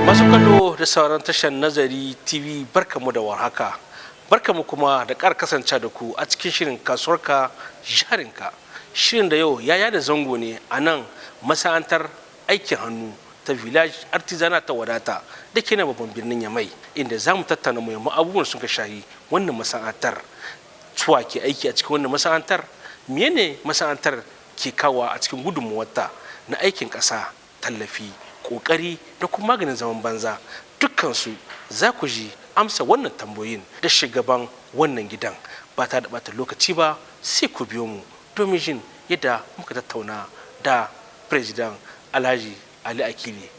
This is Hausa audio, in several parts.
Masu kallo da sauran tashar Nazari TV, barkamu da warhaka. Barkamu kuma da ƙara kasance da ku a cikin shirin Kasuwarka Jarinka. Shirin da yau ya yada zango ne a nan masana'antar aikin hannu ta Village Artisanal ta Wadata da ke na babban birnin Yamai, inda za mu tattauna muhimman abubuwan suka shahi wannan masana'antar. Suwa ke aiki a cikin wannan masana'antar? Mene masana'antar ke kawo a cikin gudunmuwarta na aikin ƙasa, tallafi, ƙoƙari da kuma maganin zaman banza? Dukkansu za ku ji amsa wannan tambayoyin da shugaban wannan gidan. Ba ta da ɓata lokaci ba, sai ku biyo mu domin jin yadda muka tattauna da President Alhaji Ali Akili.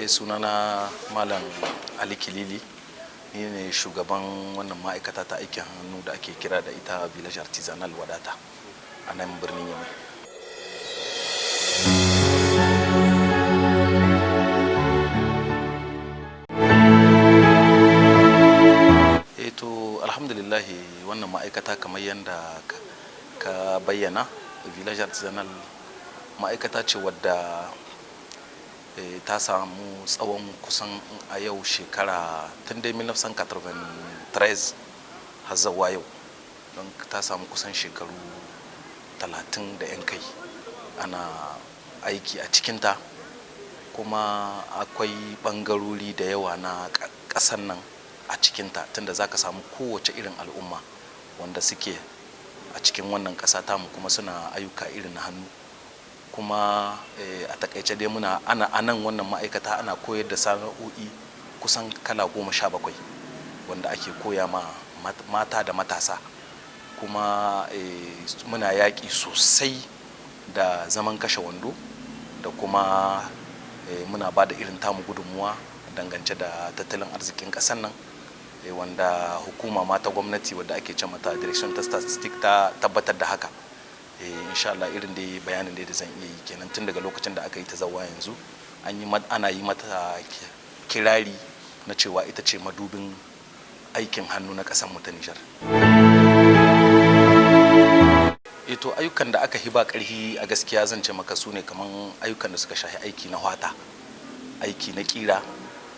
Sunana Malam Ali Kilili, ni ne shugaban wannan ma'aikata ta aikin hannu da ake kira da ita Village Artisanal Wadata a nan birnin Yamai. To alhamdulillahi, wannan ma'aikata, kamar yadda ka bayyana, Village Artisanal ma'aikata ce wadda ta samu tsawon kusan a yau shekara tun dai 1993 har zuwa yau, don ta samu kusan shekaru 30 da 'yan kai ana aiki a cikinta. Kuma akwai ɓangarori da yawa na ƙasan nan a cikinta, tunda za ka samu kowace irin al'umma wanda suke a cikin wannan ƙasa tamu kuma suna ayyuka irin na hannu. Kuma a takaice dai muna ana anan wannan ma'aikata ana koyar da sana'o'i kusan kala 17 wanda ake koya ma mata da matasa. Kuma muna yaƙi sosai da zaman kashe wando, da kuma muna ba da irin tamu gudunmuwa dangance da tattalin arzikin ƙasar nan, wanda hukuma ma ta gwamnati wadda ake ce mata Direction ta Statistic ta tabbatar da haka. Insha Allah, irin dai bayanin da zan iya yi kenan. Tun daga lokacin da aka yi ta zawa yanzu, an yi ana yi mata kirari na cewa ita ce madubin aikin hannu na ƙasar mu ta Nijar. To ayyukan da aka hiba ƙarhi a gaskiya, zan ce maka su ne kaman ayyukan da suka shahi aiki na hwata, aiki na ƙira,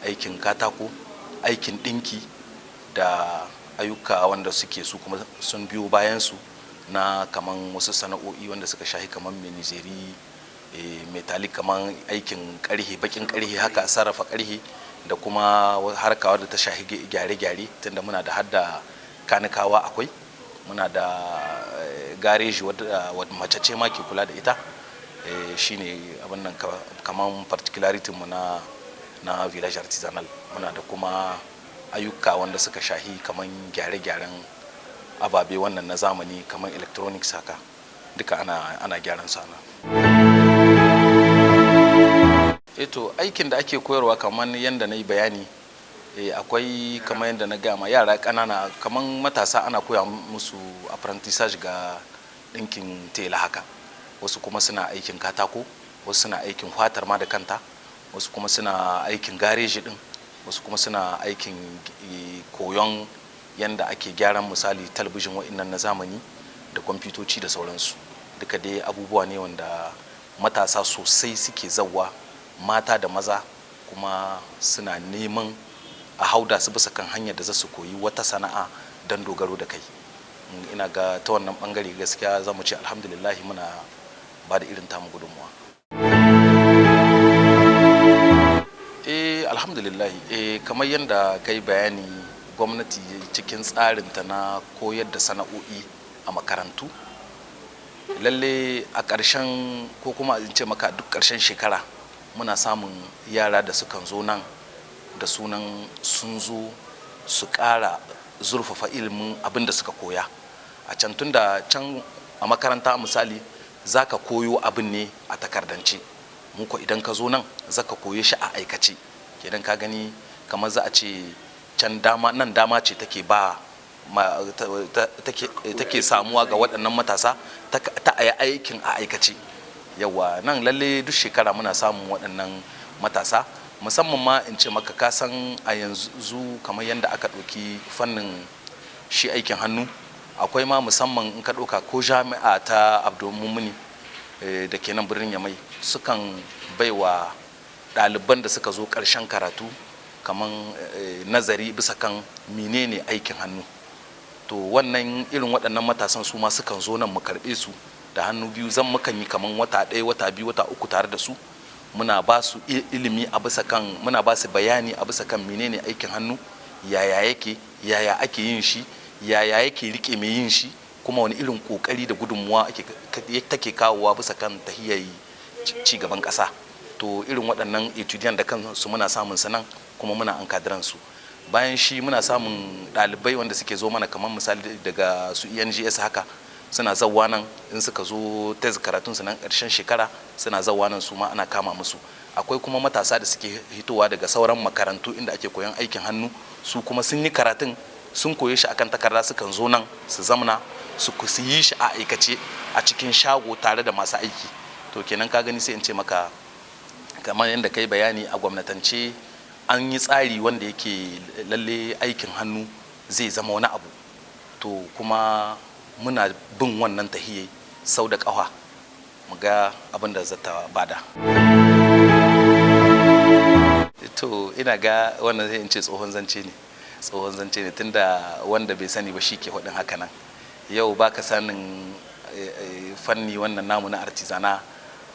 aikin katako, aikin ɗinki, da ayyuka wanda suke su kuma sun biyo bayan su na kaman wasu sana'o'i wanda suka shahi kaman menuiserie métallique, kaman aikin karhe, bakin karhe haka, sarrafa karhe, da kuma harka wadda ta shahi gyare-gyare, tunda muna da hadda kanikawa akwai, muna da gareji wadda mace ce ma ke kula da ita. Shine abin nan kaman particularity mu na Village Artisanal. Muna da kuma ayyuka wanda suka shahi kaman gyare-gyaren ababe wannan na zamani, kamar electronics haka, duka ana gyaran su ana. To aikin da ake koyarwa, kamar yadda na yi bayani, akwai kamar yadda na gama yara ƙanana, kamar matasa, ana koya musu apprentissage ga ɗinkin tela haka. Wasu kuma suna aikin katako, wasu suna aikin fatar ma da kanta, wasu kuma suna aikin gareji din, wasu kuma suna aikin koyon yanda ake gyaran, misali, talabijin wa'innan na zamani da kwamfutoci da sauransu. Duka dai abubuwa ne wanda matasa sosai suke zawa, mata da maza, kuma suna neman a hauda su bisa kan hanyar da za su koyi wata sana'a don dogaro da kai. Ina ga ta wannan bangare gaskiya za mu ce alhamdulillah, muna ba da irin tamu gudunmuwa. Alhamdulillah, kamar yadda kai bayani, gwamnati cikin tsarinta na koyar da sana'o'i a makarantu, lalle a ƙarshen, ko kuma in ce maka duk ƙarshen shekara, muna samun yara da sukan zo nan da sunan sun zo su ƙara zurfafa ilimin abin da suka koya a can, tun da can a makaranta, misali, za ka koyo abin ne a takardance. Mu ko idan ka zo nan, za ka koye shi a aikace. Kenan ka gani, kamar za a ce can dama, nan dama ce take ba take samuwa ga waɗannan matasa ta ayi aikin a aikace. Yawa, nan lalle duk shekara muna samun waɗannan matasa, musamman ma in ce maka, ka san a yanzu kamar yadda aka ɗauki fannin shi aikin hannu, akwai ma musamman in ka ɗauka ko jami'a ta Abdulmumuni da ke nan birnin Yamai, sukan baiwa Ɗaliban da suka zo ƙarshen karatu, kamar nazari bisa kan menene aikin hannu. To wannan irin waɗannan matasan su ma sukan zo nan, mu karɓe su da hannu biyu. Zan mukan yi kamar wata 1, wata 2, wata 3 tare da su. Muna ba su ilimi a bisa kan, muna ba su bayani a bisa kan menene aikin hannu, yaya yake, yaya ake yin shi, yaya yake rike mai yin shi, kuma wani irin kokari da gudunmuwa ake take kawowa bisa kan tahiyar ci gaban ƙasa. To irin waɗannan étudiant da kansu muna samun su nan, kuma muna encadrer su. Bayan shi, muna samun ɗalibai wanda suke zo mana, kamar misali daga su ENGS haka, suna zawwa nan. In suka zo thèse, karatun su nan ƙarshen shekara, suna zawwa nan, su ma ana kama musu. Akwai kuma matasa da suke hitowa daga sauran makarantu inda ake koyon aikin hannu. Su kuma sun yi karatun, sun koye shi akan takarda, sukan zo nan su zamna su yi shi a aikace a cikin shago tare da masu aiki. To kenan ka gani, sai in ce maka, kamar yadda kai bayani, a gwamnatance an yi tsari wanda yake lalle aikin hannu zai zama wani abu. To kuma muna bin wannan tahiyai sau da ƙafa, mu ga abin da zata bada. To ina ga wannan zai in ce tsohon zance ne, tsohon zance ne, tunda wanda bai sani ba shi ke faɗin haka nan. Yau baka sanin fanni wannan namu na artisanat,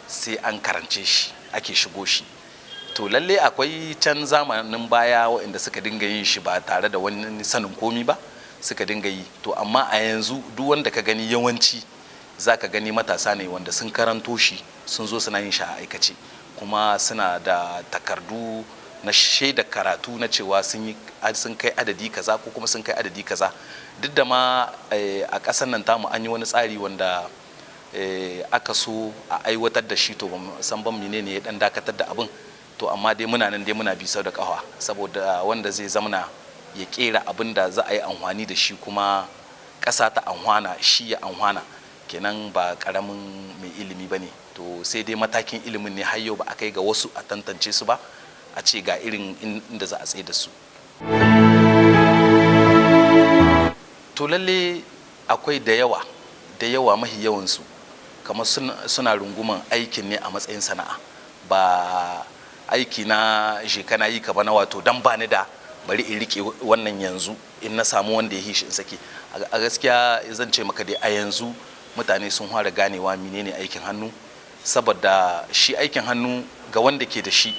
sai an karance shi ake shigo shi. To lalle akwai can zamanin baya waɗanda suka dinga yin shi ba tare da wani sanin komi ba suka dinga yi. To amma a yanzu, duk wanda ka gani, yawanci za ka gani matasa ne wanda sun karanto shi, sun zo suna yin shi a aikace, kuma suna da takardu na shaida karatu na cewa sun kai adadi kaza ko kuma sun kai adadi kaza. Duk da ma a ƙasar nan tamu an yi wani tsari wanda aka so a aiwatar da shi, to ban san ban menene ya dan dakatar da abin. To amma dai muna nan dai muna bi sau da ƙafa, saboda wanda zai zamana ya kera abin da za a yi amfani da shi, kuma ƙasa ta amfana, shi ya amfana, kenan ba ƙaramin mai ilimi ba ne. To sai dai matakin ilimin ne har yau ba a kai ga wasu a tantance su ba, a ce ga irin inda za a tsaye da su. To lalle akwai da yawa, da yawa, mahi yawansu kamar suna runguman aikin ne a matsayin sana'a, ba aiki na je kana yi ka ba na wato dan ba ni da, bari in rike wannan yanzu, in na samu wanda ya shi in sake. A gaskiya zan ce maka dai, a yanzu mutane sun fara ganewa menene aikin hannu, saboda shi aikin hannu, ga wanda ke da shi,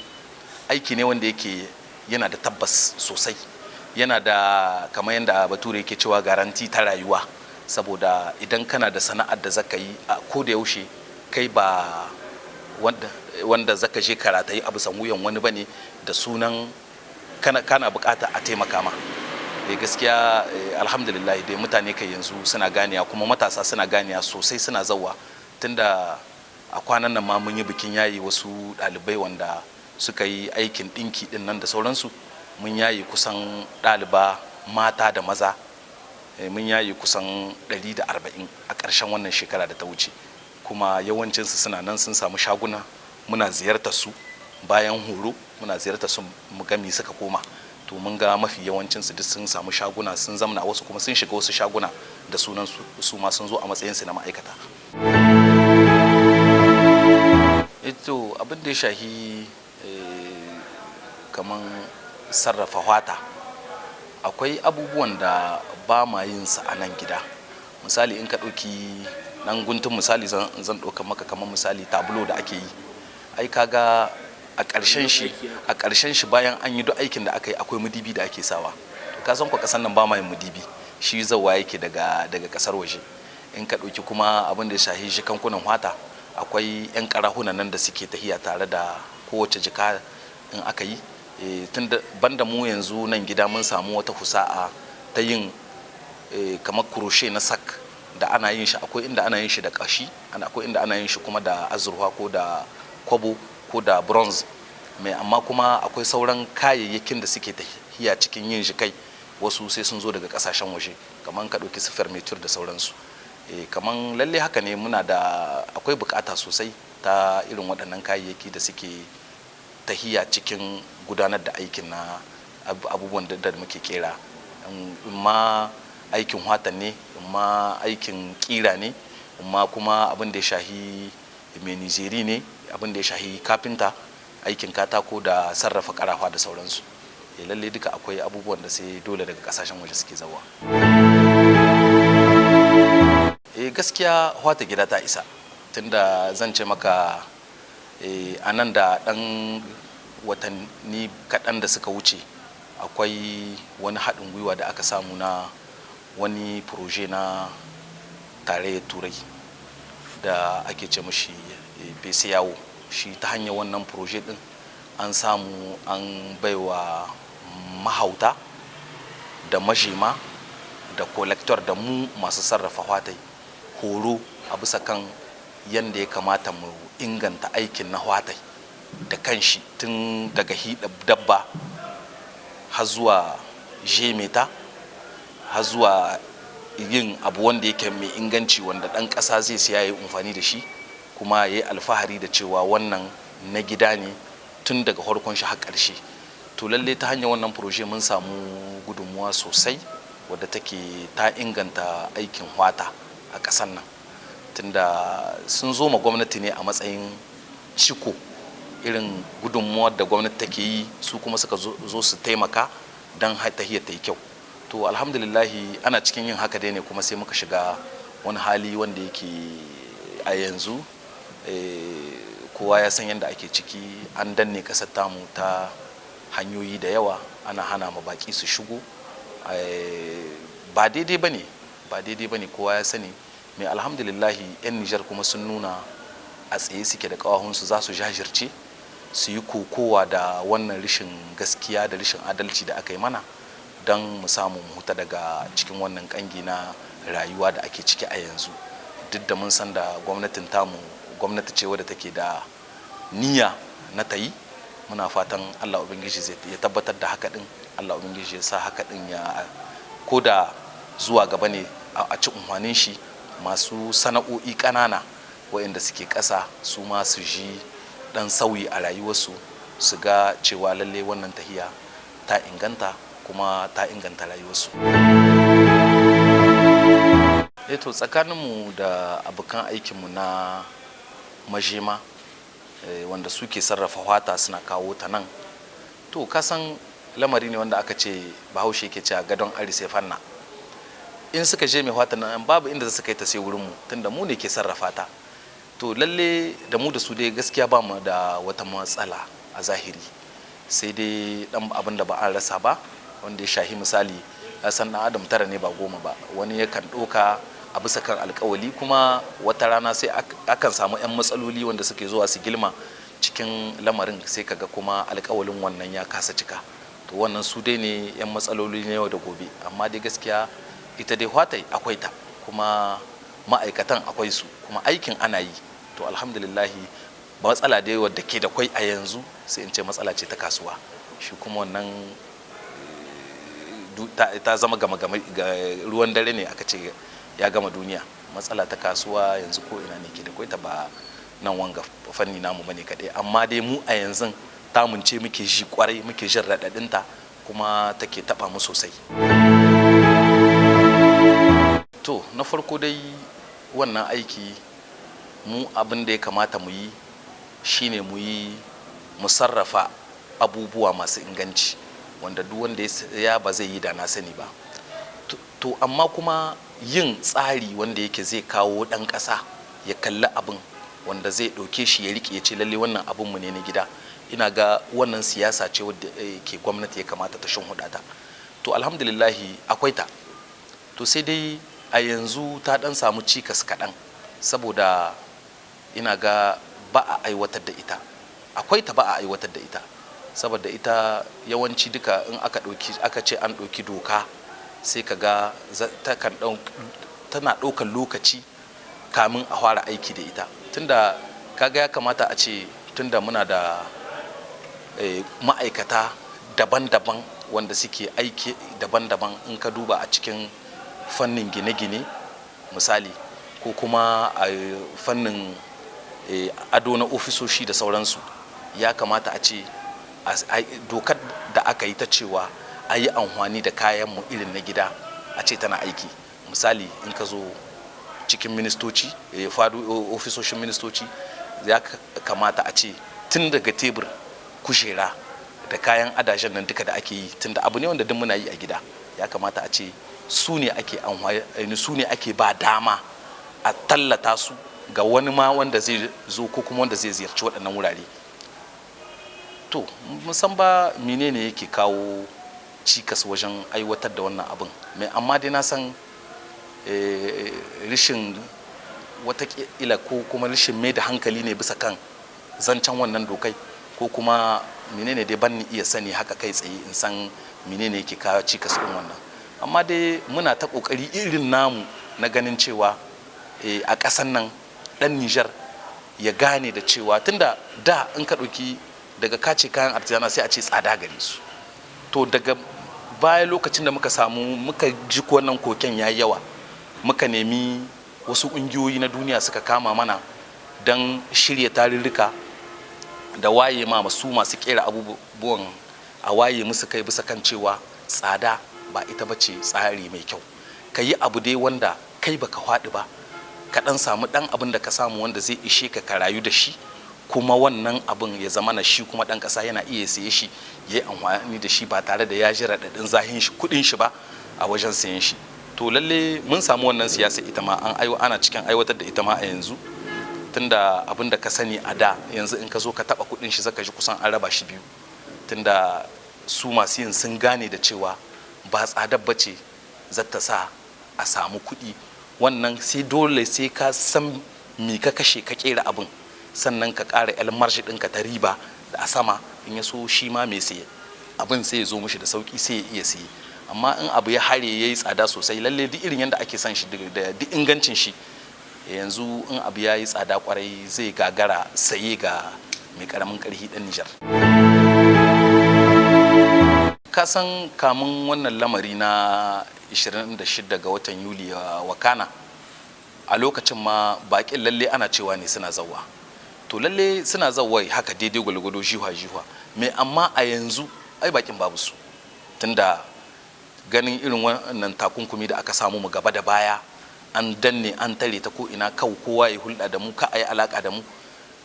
aiki ne wanda yake yana da tabbas sosai, yana da, kamar yadda Bature yake cewa, garantie ta rayuwa. Saboda idan kana da sana'ar da zaka yi a ko da yaushe, kai ba wanda zaka je karatayi a bisan wuyan wani bane da sunan kana bukata a taimaka ma. Gaskiya, alhamdulillah dai, mutane kai yanzu suna ganiya, kuma matasa suna ganiya sosai, suna zawa, tunda a kwanan nan ma mun yi bikin yayi wasu ɗalibai wanda suka yi aikin ɗinki ɗin nan da sauransu. Mun yayi kusan ɗaliba mata da maza, mun yayi kusan 140 a ƙarshen wannan shekara da ta wuce, kuma yawancinsu suna nan sun samu shaguna. Muna ziyartar su bayan horo, muna ziyartar su mu ga me suka koma. To mun ga mafi yawancinsu duk sun samu shaguna sun zamna, wasu kuma sun shiga wasu shaguna da sunan su ma sun zo a matsayinsu na ma'aikata. To abin da ya shahi kaman sarrafa hwata, akwai abubuwan da ba ma yin sa a nan gida. Misali, in ka ɗauki ɗan guntun misali zan ɗauka maka, kamar misali tableau da ake yi, ai kaga a ƙarshen shi, bayan an yi duk aikin da aka yi, akwai mudibi da ake sawa. To ka san ko ƙasan nan ba ma yin mudibi, shi zawa yake daga ƙasar waje. In ka ɗauki kuma abin da ya shahi jikankunan hwata, akwai 'yan ƙarahunan nan da suke tahiya tare da kowace jika in aka yi. Tun da banda mu yanzu nan gida mun samu wata husa'a ta yin kamar crochet na sac da ana yin shi, akwai inda ana yin shi da ƙashi, akwai inda ana yin shi kuma da azurfa ko da kwabo ko da bronze mai. Amma kuma akwai sauran kayayyakin da suke tahiya cikin yin shi, kai wasu sai sun zo daga kasashen waje, kamar ka ɗauki su fermeture da sauransu. Kamar lalle haka ne, muna da akwai bukata sosai ta irin waɗannan kayayyaki da suke tahiya cikin gudanar da aikin na abubuwan da muke kera, in ma aikin watan ne, in ma aikin kira ne, in ma kuma abin da ya shahi menuiserie ne, abin da ya shahi kafinta. Aikin katako da sarrafa karafa da sauransu. Lalle duka akwai abubuwan da sai dole daga kasashen waje suke zawa. Gaskiya hwata gida ta isa, tunda zan ce maka a nan da ɗan watanni kaɗan da suka wuce, akwai wani haɗin gwiwa da aka samu na wani projet na Tarayyar Turai da ake ce mashi BCEAO. Shi ta hanyar wannan projet ɗin an samu an baiwa mahauta da majema da collector da mu masu sarrafa hwatai horo a bisa kan yadda ya kamata mu inganta aikin na hwatai da kanshi, tun daga hida dabba har zuwa jemeta, har zuwa yin abu wanda yake mai inganci, wanda ɗan ƙasa zai siya ya yi amfani da shi kuma ya yi alfahari da cewa wannan na gida ne, tun daga farkon shi har ƙarshe. To lalle ta hanyar wannan projet mun samu gudunmuwa sosai wadda take ta inganta aikin hwata a ƙasar nan, tunda sun zo ma gwamnati ne a matsayin ciko irin gudunmuwar da gwamnati take yi, su kuma suka zo su taimaka don tahiyar ta yi kyau. To alhamdulillahi, ana cikin yin haka dai ne kuma sai muka shiga wani hali wanda yake a yanzu kowa ya san yadda ake ciki. An danne ƙasar tamu ta hanyoyi da yawa, ana hana ma baki su shigo. Ba daidai ba ne, ba daidai ba ne, kowa ya sani. Mai alhamdulillahi, 'yan Nijar kuma sun nuna a tsaye suke da ƙawahunsu, za su jajirce su yi kokowa da wannan rashin gaskiya da rashin adalci da aka yi mana don mu samu mu huta daga cikin wannan kangi na rayuwa da ake ciki a yanzu. Duk da mun san da gwamnatin tamu gwamnati ce wadda take da niyya na ta yi, muna fatan Allah Ubangiji zai ya tabbatar da haka din, Allah Ubangiji ya sa haka din ya ko da zuwa gaba ne a ci unhwanin shi, masu sana'o'i ƙanana waɗanda suke ƙasa su ma su ji ɗan sauyi a rayuwarsu, su ga cewa lalle wannan tahiya ta inganta kuma ta inganta rayuwarsu. To tsakaninmu da abokan aikinmu na majema wanda suke sarrafa hwata suna kawo ta nan, to kasan lamari ne wanda aka ce Bahaushe ke cewa gadon ari sai fanna. In suka je mai hwata nan, babu inda su kai ta sai wurinmu, tunda mu ne ke sarrafa ta. To lalle da mu da su dai gaskiya ba mu da wata matsala a zahiri, sai dai dan abin da ba an rasa ba wanda ya shahi misali, san dan adam tara ne ba goma ba, wani yakan ɗauka a bisa kan alkawali, kuma wata rana sai akan samu 'yan matsaloli wanda suke zuwa su gilma cikin lamarin, sai kaga kuma alkawalin wannan ya kasa cika. To wannan su dai ne 'yan matsaloli na yau da gobe, amma dai gaskiya ita dai hwatai akwai ta, kuma ma'aikatan akwai su, kuma aikin ana yi. To alhamdulillahi, matsala dai wadda ke da kwai a yanzu sai in ce matsala ce ta kasuwa. Shi kuma wannan ta zama gama gama ruwan dare ne, aka ce ya gama duniya. Matsala ta kasuwa yanzu ko ina ne ke da kwai ta, ba nan wanga fanni namu bane kaɗai, amma dai mu a yanzu tamun ce muke ji kwarai, muke jin raɗaɗinta kuma take taɓa mu sosai. To na farko dai wannan aiki, mu abin da ya kamata mu yi shine mu yi mu sarrafa abubuwa masu inganci wanda duk wanda ya ba zai yi da na sani ba. To amma kuma yin tsari wanda yake zai kawo ɗan ƙasa ya kalli abin wanda zai ɗauke shi ya riƙe, ya ce lalle wannan abinmu ne na gida, ina ga wannan siyasa ce wadda ke gwamnati ya kamata ta shimfiɗa ta. To alhamdulillahi akwai ta, to sai dai a yanzu ta ɗan samu cikas kaɗan, saboda ina ga ba a aiwatar da ita. Akwai ta, ba a aiwatar da ita, saboda ita yawanci duka in aka ɗauki, aka ce an ɗauki doka, sai ka ga tana ɗaukar lokaci kamin a fara aiki da ita. Tunda kaga ya kamata a ce tunda muna da ma'aikata daban-daban wanda suke aiki daban-daban, in ka duba a cikin fannin gine-gine misali, ko kuma a fannin ado na ofisoshi da sauransu, ya kamata a ce dokar da aka yi ta cewa a yi amfani da kayanmu irin na gida, a ce tana aiki. Misali, in ka zo cikin ministoci, ofisoshin ministoci, ya kamata a ce tun daga tebur Kujera da kayan adashen nan duka da ake yi, tunda abu ne wanda duk muna yi a gida, ya kamata a ce su ne ake amfani, su ne ake ba dama a tallata su ga wani ma wanda zai zo ko kuma wanda zai ziyarci waɗannan wurare. To, mun san ba menene yake kawo cikas wajen aiwatar da wannan abin mai, amma dai na san rishin watakila ko kuma rishin mai da hankali ne bisa kan zancen wannan dokai, ko kuma menene dai, ban ni iya sani haka kai tsaye in san menene yake kawo cikas ɗin wannan. Amma dai muna ta ƙoƙari irin namu na ganin cewa a ƙasan nan ɗan Nijar ya gane da cewa, tunda da in ka ɗauki daga kace kayan artisanal sai a ce tsada gare su. To, daga baya, lokacin da muka samu muka ji wannan koken ya yawa, muka nemi wasu ƙungiyoyi na duniya suka kama mana don shirya tarurruka da waye ma masu masu kera abubuwan, a waye musu kai bisa kan cewa tsada ba ita ba ce tsari mai kyau. Ka yi abu dai wanda kai baka faɗi ba, ka ɗan samu ɗan abin da ka samu wanda zai ishe ka ka rayu da shi, kuma wannan abin ya zama na shi kuma ɗan ƙasa yana iya saye shi, ya yi amfani da shi ba tare da ya ji raɗaɗin zahin shi kuɗin shi ba a wajen sayen shi. To, lalle mun samu wannan siyasa, ita ma an ana cikin aiwatar da ita ma a yanzu, tunda abin da ka sani a da, yanzu in ka zo ka taba kuɗin shi, zaka ji kusan an raba shi biyu, tunda su masu yin sun gane da cewa ba tsadar bace zata sa a samu kuɗi. Wannan sai dole sai ka san me ka kashe ka kera abin, sannan ka ƙara 'yar marge ɗinka ta riba da a sama. In ya so, shi ma mai saye abin sai ya zo mishi da sauki, sai ya iya saye. Amma in abu ya hare ya yi tsada sosai, lalle duk irin yadda ake son shi da duk ingancin shi, yanzu in abu ya yi tsada kwarai, zai gagara saye ga mai karamin karhi dan Nijar. Ka san kamun wannan lamari na 26 ga watan Yuli wakana, a lokacin ma bakin lalle ana cewa ne suna zawa. To, lalle suna zawa haka daidai gwalgwado, jiwa jiwa mai, amma a yanzu ai bakin babu su, tunda ganin irin wannan takunkumi da aka samu mu gaba da baya, an danne, an tare ta ko ina, kau kowa ya hulɗa da mu, ka a yi alaƙa da mu,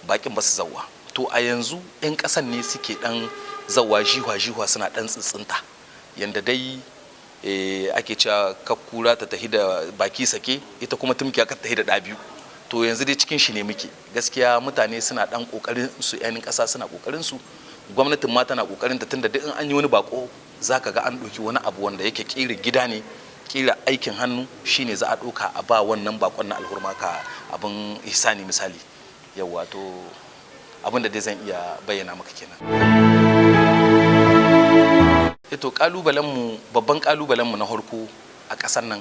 bakin ba su zawa. To, a yanzu 'yan ƙasan ne suke ɗan zawa jiwa jiwa, suna ɗan tsitsinta, yanda dai ake cewa kakkura ta tahi da baki sake, ita kuma tumkiya ka tahi da ɗa biyu. To, yanzu dai cikin shi ne muke. Gaskiya mutane suna ɗan ƙoƙarin su, 'yan ƙasa suna ƙoƙarin su, gwamnatin ma tana ƙoƙarin ta, tunda duk in an yi wani bako zaka ga an ɗauki wani abu wanda yake ƙira gida ne, kila aikin hannu shine za a ɗauka a ba wannan bakon na alhurma, ka abin ihsani misali. Yawa, to, abin da dai zan iya bayyana maka kenan. To, kalubalen mu, babban kalubalen mu na harko a ƙasar nan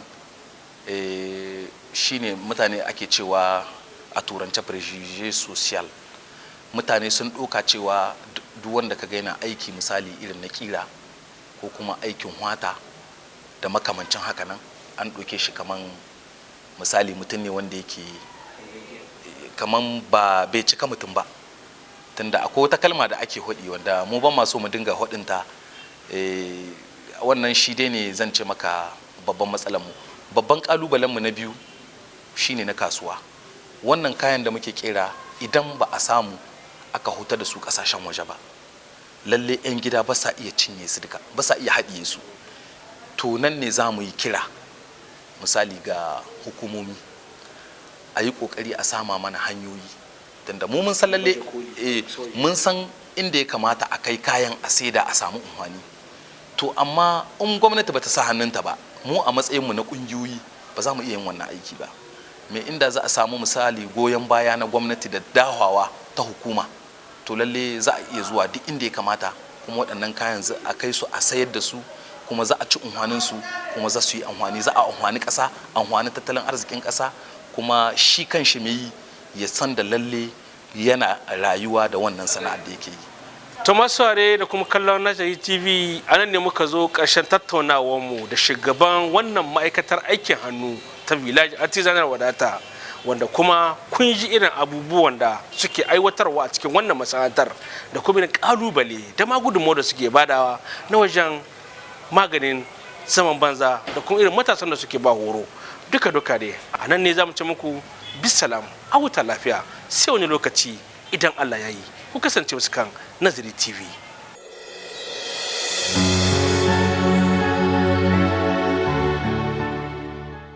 shine mutane ake cewa a turance préjugé social. Mutane sun ɗauka cewa duk wanda ka ga yana aiki, misali irin na kira ko kuma aikin hwata da makamancin haka nan, an ɗauke shi kaman misali mutum ne wanda yake kaman ba bai cika mutum ba, tunda akwai wata kalma da ake hudi wanda mu ban maso mu dinga hudinta. Wannan shi dai ne zan ce maka babban matsalar mu. Babban kalubalen mu na biyu shine na kasuwa. Wannan kayan da muke kera, idan ba a samu aka huta da su kasashen waje ba, lalle 'yan gida ba sa iya cinye su duka, ba sa iya haɗiye su. To, nan ne za mu yi kira misali ga hukumomi a yi ƙoƙari a sama mana hanyoyi, tunda mu mun san lalle mun san inda ya kamata a kai kayan a saida a samu amfani. To, amma in gwamnati bata sa hannunta ba, mu a matsayinmu na ƙungiyoyi ba za mu iya yin wannan aiki ba. Me inda za a samu misali goyon baya na gwamnati da dahawa ta hukuma, to lalle za a iya zuwa duk inda ya kamata, kuma waɗannan kayan za a kai su a sayar da su, kuma za a ci amfanin su, kuma za su yi amfani, za a amfani ƙasa, amfani tattalin arzikin ƙasa, kuma shi kan shi mai ya san da lalle yana rayuwa da wannan sana'ar da yake yi. To, masu da kuma kallon Nazari TV, a nan ne muka zo ƙarshen tattaunawarmu da shugaban wannan ma'aikatar aikin hannu ta Village Artisanal Wadata, wanda kuma kun ji irin abubuwan da suke aiwatarwa a cikin wannan masana'antar da kuma irin kalubale da ma gudunmawar da suke badawa na wajen maganin zaman banza da kuma irin matasan da suke ba horo. Duka duka dai a nan ne za mu ce muku bisalam, a huta lafiya, sai wani lokaci idan Allah ya yi. Ku kasance wasu kan Nazari TV.